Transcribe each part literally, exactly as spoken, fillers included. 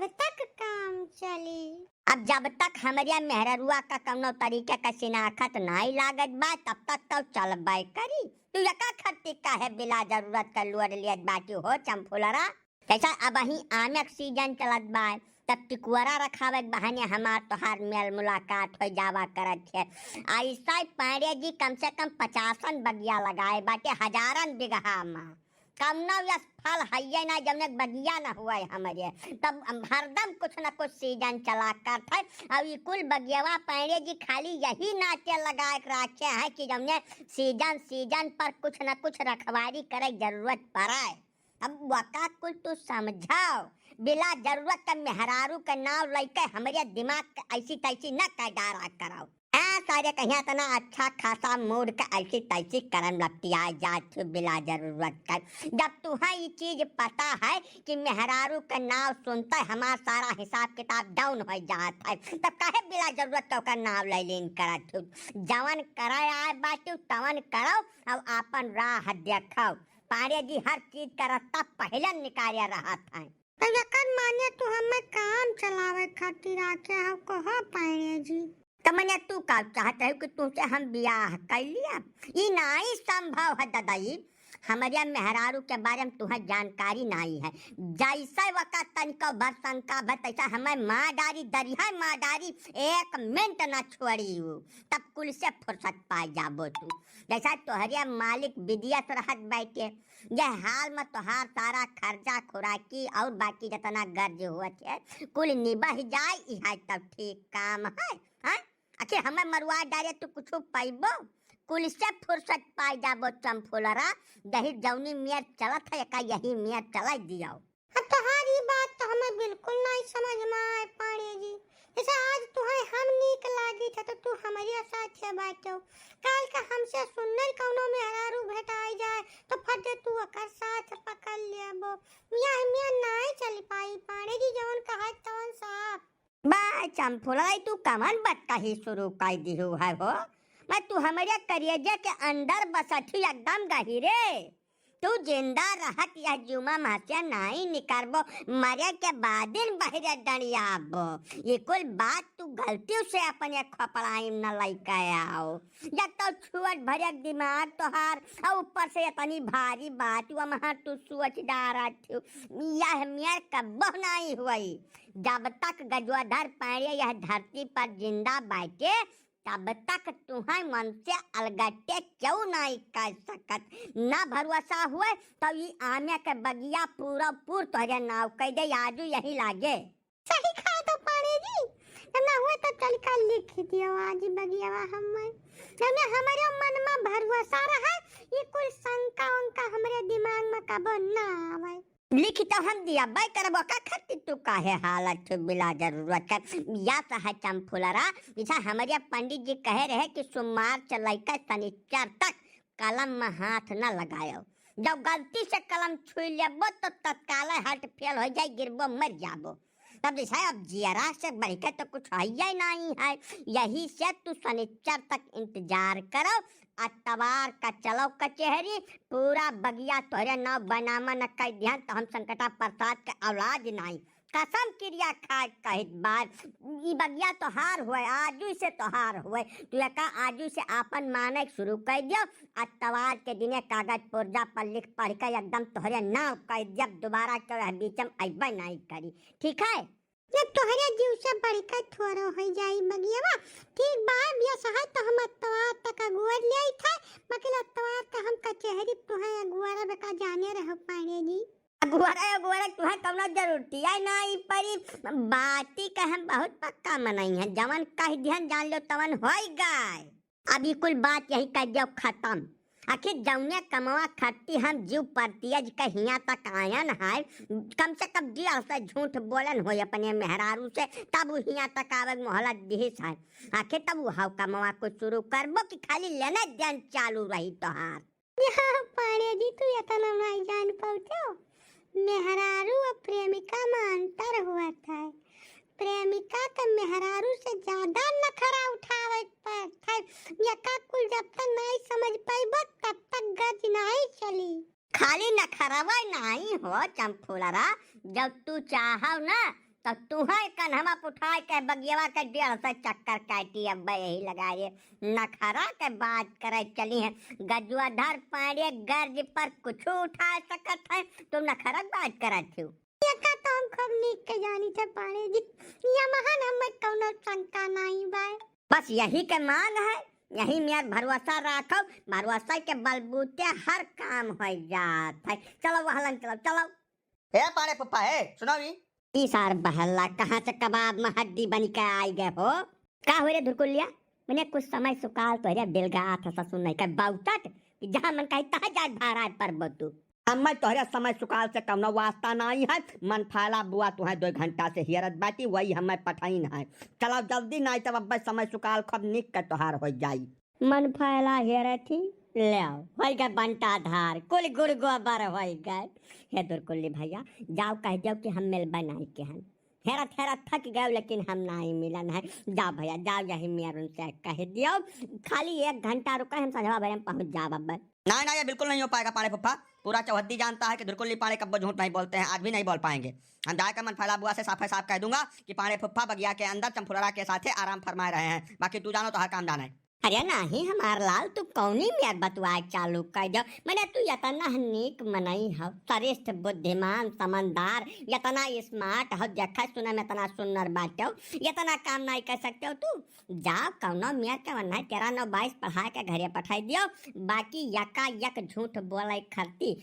तब तक काम चली। अब जब तक हमरिया मेहररुआ का कौनो तरीके का शिनाख्त नाई लागत बा, तब तक तो चलबे करी। तू एका खट्टी काहे बिला जरूरत का लोड लियत बाटी हो चंफुलरा? जैसा अबहीं आमे के सीजन चलत बा, तब टिकुअरा रखावे के बहाने हमार तोहार मेल मुलाकात हो जावा करत है। ऐसा ही पांड़े जी कम से कम पचासन बगिया लगाए बाटे, हजारन बिगहा मा। कौनो यस फल हइये ना, जौने बगिया ना हुए हमरे। तब हम हरदम कुछ न कुछ सीजन चला करत है। और ई कुल बगियावा पांड़े जी खाली यही नाते लगाए के राखे हैं कि जौने सीजन, सीजन पर कुछ न कुछ रखवारी करे के जरूरत पड़े। अब वका कुल तू समझाओ, बिला जरूरत के मेहरारू के नाव लइके हमरे दिमाग के ऐसी तैसी न कर डारा कराओ। हाँ, सारे कहिया तना अच्छा खासा मूड के ऐसी तैसी करम लपटिया जात हो बिला जरूरत के। जब तुहा ई चीज पता है कि मेहरारू के नाव सुनते हमार सारा हिसाब किताब डाउन हो जात है, तब काहे बिला जरूरत के ओकर नाव ले लेन करत हो? जवन करे आए बाटू तवन करो, अब आपन राह देखो। पांड़े जी हर चीज का रास्ता पहले निकाले रहत हैं। तो एकर माने तू हमें काम चलावे खातिर राखे हो, कहो पांड़े जी। तो मने तू का चाहत है कि तुमसे हम ब्याह कर लिया? ई नाई संभव है ददाई। हमरे मेहरारू के बारे में तुहे जानकारी नाई है। जैसे वका तनिको भर शंका भर, तैसा हमें मार डारी, दरिया मार डारी, एक मिनट ना छोड़ी उ। तब कुल से फुर्सत पा जाबो तू। जैसा तोहरे मालिक विदेश रहत बैठे, यह हाल में तोहार सारा खर्चा खुराकी और बाकी जितना गर्ज हुआ है, कुल निबह जाए, इहा तब ठीक काम है, हैं? आखिर हमें मरवा डारे तू कुछ पैबो? कुल से फुर्सत पाई जाबो चंफुलरा, यही जौनी मियर चलत है, एका यही मियर चलाई दियो। अब तोहार ई बात तो हमें बिल्कुल नाई समझ में आए पांड़े जी। जैसे आज तुहे हम नीक लागी थे तो तू हमरे साथे बाटो, काल का हमसे सुन्नर कौनो मेहरारू भेटाई जाए तो फट दे तू ओकर साथ पकड़ लेबो। मियाँ मियाँ नाई चल पाई पांड़े जी, जवन कहा तवन साफ। बा चंफुलरा, तू कवन बतकही शुरू कर दिहू है हो? मैं तू हमरे करेजे के अंदर बसठी एकदम गहिरे। तू जिंदा रहत यह जुमा महसे नाई निकरबो, मरे के बादिन बहरे डंडियाबो। ये कुल बात तू गलती से अपने खोपड़ाई में न लइके आओ। जब तो छोट भरे दिमाग तोहार, और ऊपर से इतनी भारी बात, वो महर तू सोच डारत हो। यह मेर कब्बो नाई हुई। जब तक गजोधर पांड़े यह धरती पर जिंदा बाटे, तब तक तुहै मन से अलगटे क्यों नाई कर सकत। ना भरोसा हुए तो ई आमे के बगिया पूरा पूर तोहरे नाव कह दे, आजू यही लागे। सही कहा तो पांड़े जी, जब ना हुए तो चल कर लिख दियो आज बगियावा हमें। जब ना हमारे मन में भरोसा रहा, ये कुल शंका उनका हमरे दिमाग में कबो ना आवे। लिख तो हम दिया बाय करबो, का खातिर तू काहे हालत हो बिला जरूरत का? या तो है चंफुलरा, जैसा हमारे पंडित जी कहे रहे कि सोमवार से लेकर शनिचर तक कलम में हाथ न लगायो। जब गलती से कलम छुई लेबो तो तत्काल हार्ट फेल हो जाए, गिरबो, मर जाबो। तब जैसा अब जियरा से बढ़ के तो कुछ है ही नहीं है, यही से तू शनिचर तक इंतजार करो, अतवार का चलो कचहरी, पूरा बगिया तोहरे नाव बनामा न कर दिहन तो हम संकटा प्रसाद के औलाद नाई। कसम किरिया खाए कहित बार, ई बगिया तोहार हुए, आजू से तोहार हुए। तू एका आजू से आपन माने शुरू कर दियो। अतवार के दिने कागज पुर्जा पर लिख पढ़ के एकदम तोहरे नाव कर दियो, दोबारा के वह बीच में अइबे नहीं करी, ठीक है? जब तोहरे जीव से बढ़ के थोड़ो हो जाई बगियावा, ठीक बा, बिया सहाय तो हम अतवार तक अगुवर ले आई था, बाकी अतवार तक हम कचहरी तोहे अगुवर बेका जाने रहो पांड़े जी। अगुवरे, अगुवरे तुहे कौनो जरूरतिया नाई परी। बाती के हम बहुत पक्का मनई हैं, जवन कह दिहन जान लो तवन होई गए। अब ई कुल बात यही कह दियो खत्म। आखिर जौने कमवा खट्टी हम जीव परतियज के हियां तक आयन है, कम से कम दिल से झूठ बोलन होई अपने मेहरारू से, तब उ हियां तक आवे के मोहलत दिहिस है। आखिर तब उ हव कमवा को शुरू करबो कि खाली लेने देन चालू रही तोहार? या पांड़े जी, तू इतना नहीं जान पाउते हो। मेहरारू और प्रेमिका में अंतर हुआ था। प्रेमिका तो मेहरारू से ज्यादा नखरा उठावे पड़ता है। यका कुल जब तक नहीं समझ पाइबो, तब तक गज नहीं चली। खाली नखरवा नहीं हो चंफुलरा, जब तू चाहो ना तब तुहैं कन्हवा पे उठाए के बगियवा के डेढ़ सौ चक्कर काटी। अब यही लगा रे, नखरा के बात करे चली है। गजुआधर पाड़े गर्ज पर कुछ उठा सकत है, तुम नखरा के बात करत हो। एका तो हम खूब नीक के जानी थे पाड़े जी, यमहन हमें कौनो शंका नाई बाय। बस यही के मांग है, यही मेर भरोसा राखो, भरोसा के बलबूते हर काम हो जात है। चलो वहलन चलो, चलो। ए पाड़े फुफ्फा, ए, सुनो ई। ई सार बहल्ला कहाँ से कबाब में हड्डी बनी के आई गए हो? का हो रे धुरकुलिया? मने कुछ समय सुकाल तोहरे बेलगात है ससुर नहीं के बाउटट कि जहाँ मन कही तहाँ जाए भाड़ा पर बतू। हमें तोहरे समय सुकाल से कौनो वास्ता नाई है। मन फैला बुआ तुहें दो घंटा से हियरत बाटी, वही हमें पठाइन है। चलो जल्दी, नाई तब अब्बे समय सुकाल खूब नीक के तोहार हो जाई। मन फैला हेरत ही, ले आओ, होई गए बंटाधार, कुल गुड़ गोबर होई गए। हे दुरकुल्ली भैया, जाओ कह जाओ कि हम मिलबे नाई के हन। हेरत हेरत थक गए, लेकिन हम नाई मिलन है। जाओ भैया, जाओ यही मेर उनसे कह दियो, खाली एक घंटा रुके, हम संझवा भरे में पहुँच जाब अब। ना, ना, ये बिल्कुल नहीं हो पाएगा पाड़े फुफ्फा। पूरा चौहद्दी जानता है कि दुरकुल्ली पाड़े कब्बो झूठ नहीं बोलते हैं, आज भी नहीं बोल पाएंगे। हम जाकर मन फैला बुआ से साफे साफ कह दूंगा कि पाड़े फुफ्फा बगिया के अंदर चंफुलरा के साथे आराम फरमाए रहे हैं, बाकी तू जानो तोहार काम जाने। अरे नाही हमार लाल, तू कौनी मेर बतुआए चालू कर दो? मने तू यतना नीक मनई हो, श्रेष्ठ बुद्धिमान समझदार, यतना smart हो, देखे सुने में इतना सुंदर बाटे हो, यतना काम नहीं कर सकते हो तू? जाओ कौनो मेर के वन्ना तेरह नौ बाईस पढ़ा के घरे पठाई दियो, बाकी यका यक झूठ बोले खरती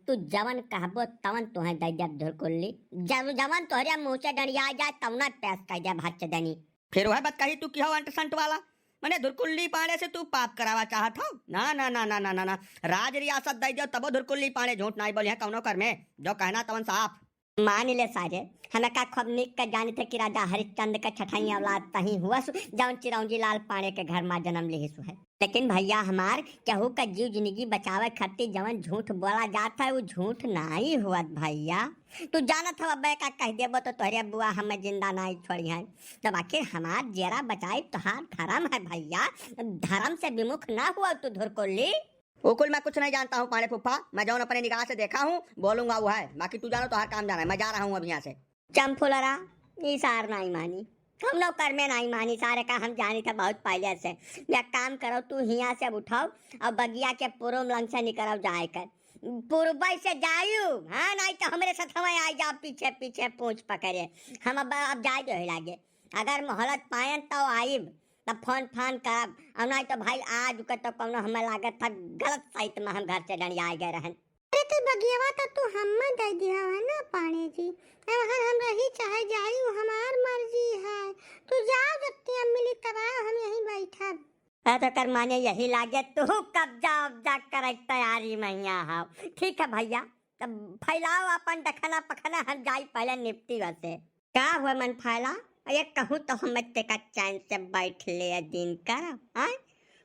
तू जवन कहबो तवन तुहें दे देब धुरकुल्ली। जब जवन तोहरे मुँह से डंडिया जाए तवना पेश कर देब हच देनी। फिर वह बात कही तू की हो अंट संट वाला, मने धुरकुल्ली पाड़े से तू पाप करावा चाहत हो? ना, ना, ना, ना, ना, ना, ना। राज रियासत दे दियो तबो धुरकुल्ली पाड़े झूठ नाई बोली है कौनो कर में, जो कहना तवन साफ। मान ले सारे, हमें का खूब नीक के जानित है कि राजा हरिश्चंद्र के छठई औलाद तही हुआ सु, जौन चिरौंजी लाल पाड़े के घर मा जन्म लिहिसु है। लेकिन भैया हमार, केहू का जीव जिंदगी बचावे खातिर जवन झूठ बोला जात है, वो झूठ नाई हुअत भैया। तू जानत हव, अबे का कह देबो तो तोहरे बुआ हमें जिंदा नाई छोड़ी है। तब आखिर हमार जेरा बचाई तोहार धर्म है भैया, धर्म से विमुख ना हुआ तू धुरकुल्ली। वो कुल मैं कुछ नहीं जानता हूँ पाड़े फूफा, मैं जौन अपने निगाह से देखा हूँ बोलूंगा वो है, बाकी तू जानो तोहार काम जाना है, मैं जा रहा हूँ अब यहाँ से। चंफुलरा, ई सार नाई मानी, कौनो कर में नाई मानी, सारे का हम जानी थे बहुत पहले से। एक काम करो, तू हियाँ से अब उठाओ और बगिया के पूरब लंग से निकलो जाए कर। पूरबे से जायु, हाँ, नाई तो हमरे साथ हमें आ जाओ पीछे पीछे पूँछ पकड़े। हम अब, अब जाए जो है लागे, अगर मोहलत पायन तो आइब, तब फोन फान करब, और नाई तो भाई आज के तो कौनो हमें लागत था गलत साइत में हम घर से डंडिया गए रहन। अरे तो बगियवा तो तू हम्मे दे दिया है ना पाड़े जी, अब हर हम रही चाहे जाई, वो हमार मर्जी है। तू जाओ, जब टिकट मिली तब आओ, हम यहीं बैठब। अरे तो कर माने यही लागे तू कब्जा उब्जा करे के तैयारी में हियाँ हव। ठीक है भैया, तब फैलाओ अपन डखना पखना, हम जाई पहले निपटी वसे। का हुआ मन फैला? अरे कहूँ तो हम तेका चैन से बैठ ले दिन कर, हाँ?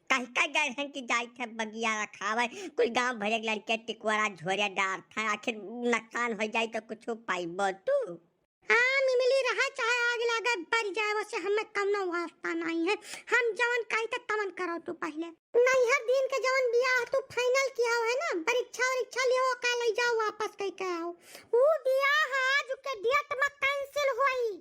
कह के गए हैं कि जाई थे बगिया रखावे, कुल गांव भरे के लड़के टिकोरा झोरे डारत हैं, आखिर नुकसान हो जाई तो कुछ पाइबो तू? आम इमली रहे चाहे आग लागे, बर जाए, वसे हमें कौनो वास्ता नहीं है। हम जवन कही त तवन करो तू पहले। नैहर दिन के जवन बियाह तू final किया है ना, परीक्षा वरीक्षा लियो का ले जाओ वापस कह के आओ। ऊ बियाह आज के date में cancel होई।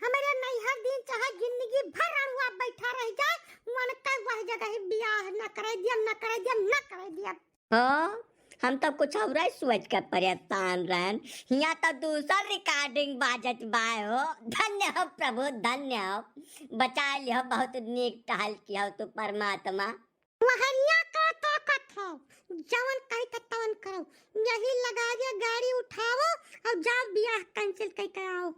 हमारे नैहर दिन चाहे जिंदगी भर अड़ुआ बैठा रह जाए, मन के वह जगह ही बियाह न करे दियम, न करे दियम, न करे दियम। हो, हम तो कुछ और ही सोच के परेशान रहन। हियाँ तो दूसर recording बाजत बाय हो। धन्य हो प्रभु, धन्य हो। बचा लियो, बहुत नीक टहल किया हो तू परमात्मा। वहरिया का ताकत हो, जवन कही त तवन करो। यही लगा दिया, गाड़ी उठाओ और जाओ बियाह cancel कह के आओ।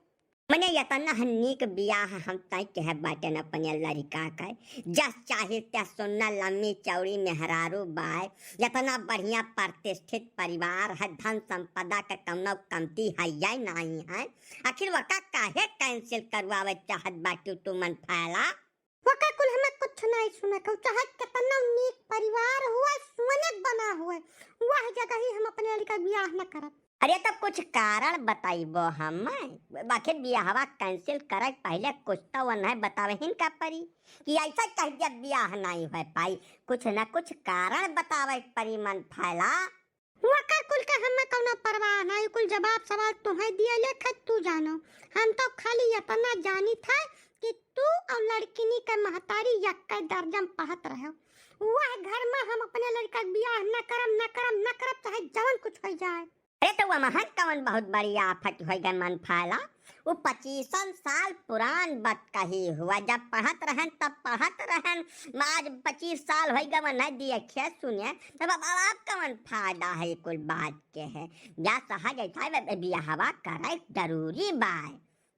मने यतना नीक बियाह हम तय कहे बाटेन अपने लड़िका के। जस चाही तस सुन्ना लम्मी चौड़ी मेहरारू बाय। यतना बढ़िया प्रतिष्ठित परिवार है, धन संपदा के कौनो कमती है या नहीं है। आखिर वका काहे cancel करवावे चाहत बाटू तू मन फैला? वका कुल हमें कुछ नहीं सुने के, चाहे कितना नीक परिवार हुआ, सोने के बना हुआ, वह जगह ही हम अपने लड़िका बियाह न करब। अरे तो कुछ कारण बताइबो हमें, आखिर बियाहवा cancel करे के पहले कुछ तो वन्है बतावे हिन का परी कि ऐसा कह दिया बियाह नहीं हो पाई, कुछ न कुछ कारण बतावे के परी मन फैला। वका कुल के हमें कौनो परवाह ना, ई कुल जवाब सवाल तुम्हें दिए लेखे तू जानो। हम तो खाली इतना जानित है कि तू और लड़किनी के महतारी यक्के दर्जन पढ़त रहो। वह घर में हम अपने लड़का के बियाह न करम, न करम, न करब, चाहे जवन कुछ हो जाए। अरे तो वह महन कवन बहुत बड़ी आफत हो गए मन फाला। वो पच्चीसन साल पुरान बात कही हुआ, जब पढ़त रहन तब पढ़त रहन, आज पच्चीस साल हो गए न दिए खे सुने, तब अब, अब आप कवन फायदा है कुल बात के है? या सहज ऐसा बे-, बियाहवा करे जरूरी बाय।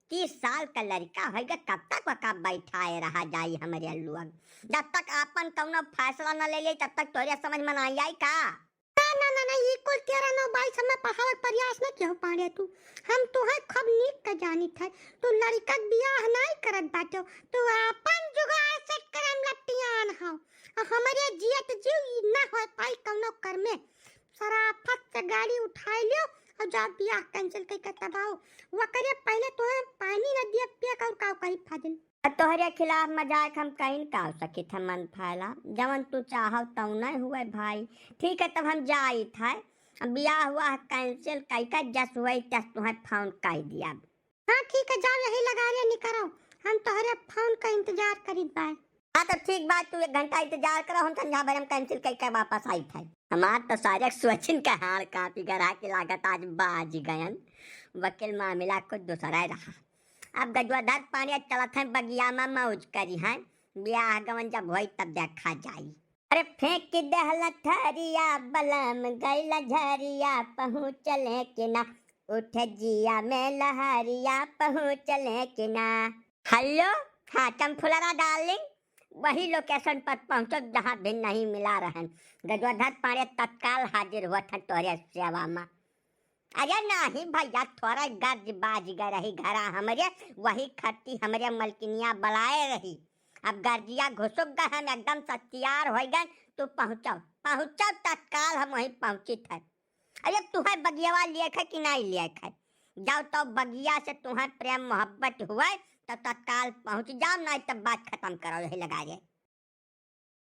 तीस साल का लड़का होइगा, कब तक ओका बैठाए रहा जाई हमरे लोग? जब तक आपन कौनो फैसला न ले ले, तब तक तोरे समझ में ना आई का? ना, ना, ना, ना, ई कुल तेरह नौ बाईस हमें पढ़ावे के प्रयास न किहो पाड़े तू। हम तुहे खूब नीक के जानित है। तू लड़का के बियाह नाई करत बाटो। तू आपन जुगाड़ सेट करे में लटियान हो। और हमरे जियत जीव ई ना हो पाई कौनो कर में। सराफत से गाड़ी उठाई लियो और जाओ बियाह cancel कई के तब आओ। वकरे पहले तुहे पानी न दिए पिए का और का करी फाजिल। अब तोहरे खिलाफ मजाक हम कहीं का सकित है मन फाला, जवन तू चाहो तौने हुए भाई। ठीक है, तब हम जाइत है, अब बियाह हुआ है cancel कई का, जस हुए तस तुहे फोन कई दिया। हाँ ठीक है, जाओ यही लगा रे निकरो, हम तोहरे फोन का इंतजार करीत बाय। हाँ तो ठीक बात, तू एक घंटा इंतजार करो, हम संझा भर हम cancel कई के वापस आइत है। हमार तो सारे सोचिन के हाड़ कांपी गरा के लागत आज बाज गयन। वकील मामला कुछ दूसरा रहा। अब गजवाधर पांड़े चलत हैं बगिया में मौज करी हैं, ब्याह गवन जब होई तब देखा जाई। अरे फेंक देहल थरिया बलम गइल झरिया पहुँचले कि ना, उठ जिया में लहरिया पहुँचले कि ना। हेलो, हाँ चंफुलरा डार्लिंग, वही लोकेशन पर पहुँचो जहाँ भी नहीं मिला रहन। गजवाधर पांड़े तत्काल हाजिर हुआ था तोहरे सेवा में। अरे नाही भैया, थोड़ा गर्ज बाज गए रही घरा हमरे, वही खट्टी हमरे मलकिनिया बलाए रही। अब गर्जिया घुसुक गए, हम एकदम सत्यार हो गए। तू पहुँचो, पहुँचो तत्काल, हम वहीं पहुँचित है। अरे तुहें बगियावा लिएक है कि नहीं लिएक है? जाओ तो बगिया से तुहें प्रेम मोहब्बत हुए तो तत्काल पहुँच जाओ, नहीं तब बात खत्म करो यही लगा रे।